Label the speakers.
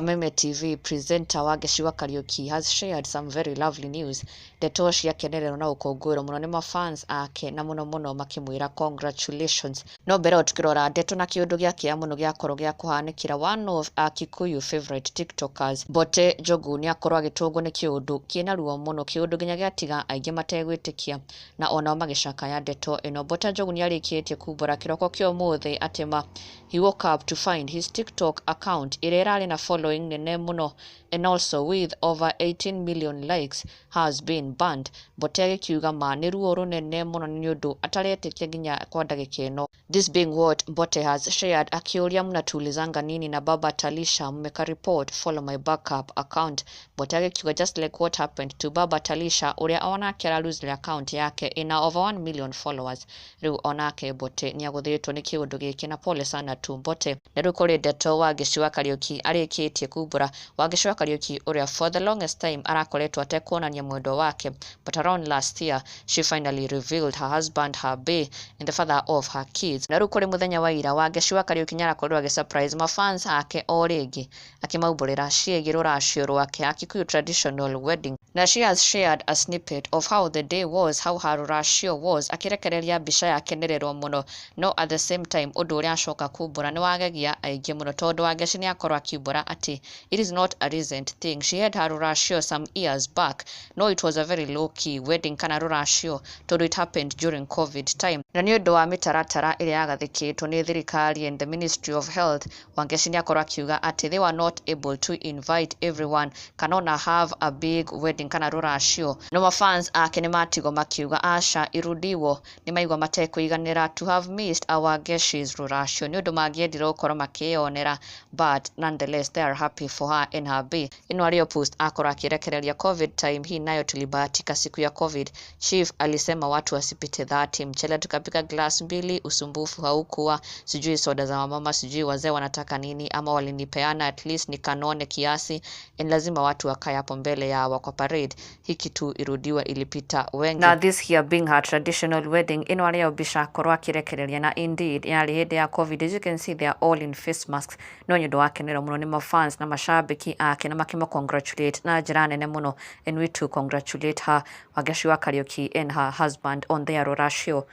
Speaker 1: Kameme TV presenter Wangeci wa Kariuki has shared some very lovely news. Ndeto ciakenererwo na gũkũngũĩrwo mũno nĩ mafans ake na mũno mũno makĩmwĩra congratulations. No mbere ĩyo tukĩrora ndeto na kĩũndũ gĩa kĩeha mũno gĩakorwo gĩa kũhanĩkĩra one of our Kikuyu favorite TikTokers, Mbote Njogu, nĩakorwo agĩtũngwo nĩ kĩũndũ kĩna ruo mũno, kĩũndũ nginya gĩatiga aingĩ mategwĩtĩkia na onao magĩcakaya ndeto ĩno. Mbote Njogu nĩarĩkĩtie kumbũra kĩroko kĩa ũmũthĩ atĩ ma he woke up to find his TikTok account ĩrĩa ĩrarĩ na following nene mũno and also with over 18 million likes has been banned. Mbote agĩkiuga ma nĩ ruo rũnene mũno nĩ ũndũ ataretĩkia nginya kwa ndagĩka ĩno. This being what Mbote has shared, akĩũria, "Mnatuulizanga nini na Baba Talisha? Mmeka report, follow my backup account." Mbote agĩkiuga just like what happened to Baba Talisha, ũrĩa onake aralosire account yake ĩna over 1 million followers, rĩu onake Mbote nĩagũthĩtwo nĩ kĩũndũ gĩkĩ, na pole sana tu, Mbote. Na rĩu kũrĩ ndeto Wangeci wa Kariuki arĩkĩtie kumbũra. Wangeci wa Kariuki, ũrĩa for the longest time arakoretwo atekuonania mwendwa wake, but around last year she finally revealed her husband, her bae and the father of her kids. Na rĩu kũrĩ mũthenya wa ira, Wangeci wa Kariuki nĩarakorirwo agĩsurprise mafans ake o rĩngĩ akĩmaumbũrĩra ciĩgiĩ rũracio rwake, a Kikuyu traditional wedding, na she has shared a snippet of how the day was, how her rũracio was, akĩrekereria mbica yakenererwo mũno. No at the same time, ũndũ ũrĩa acoka kumbũra nĩ wagegia aingĩ mũno, tondũ Wangeci nĩakorwo akiumbũra atĩ it is not a recent thing. She had her rũracio some years back, no it was a very low key wedding kana rũracio, tondũ it happened during COVID time, na nĩ ũndũ wa mĩtaratara ĩrĩa yagathĩkĩtwo nĩ thirikari and the Ministry of Health, Wangeci nĩakorwo akiuga atĩ they were not able to invite everyone kana ona have a big wedding kana rũracio. No mafans ake nĩ matigwo makiuga aca irudiwo, nĩ maigua matekũiganĩra to have missed our Wangeci's rũracio, nĩ ũndũ mangĩendire gũkorwo makĩyonera, but nonetheless they are happy for her and her bae. Ĩno arĩyo post akorwo akĩrekereria: "COVID time hii nayo tulibahatika. Siku ya COVID chief alisema watu wasipite 30. Mchele tukapika glass mbili, usumbufu haukuwa. Sijui soda za wamama, sijui wazee wanataka nini, ama walinipeana at least nikanone kiasi, and lazima watu wakae hapo mbele ya kwa parade. Hii kitu irudiwe, ilipita wengi." Na this here being her traditional wedding, ĩno arĩyo mbica akorwo akĩrekereria, na indeed yarĩ hĩndĩ ya COVID. As you can see, they are all in face masks. No nĩ ũndũ wa kenerwo mũno nĩ mafans na mashabiki ake na makĩmũ congratulate na njĩra nene mũno, and we too congratulate her, Wangeci wa Kariuki, and her husband on their rũracio.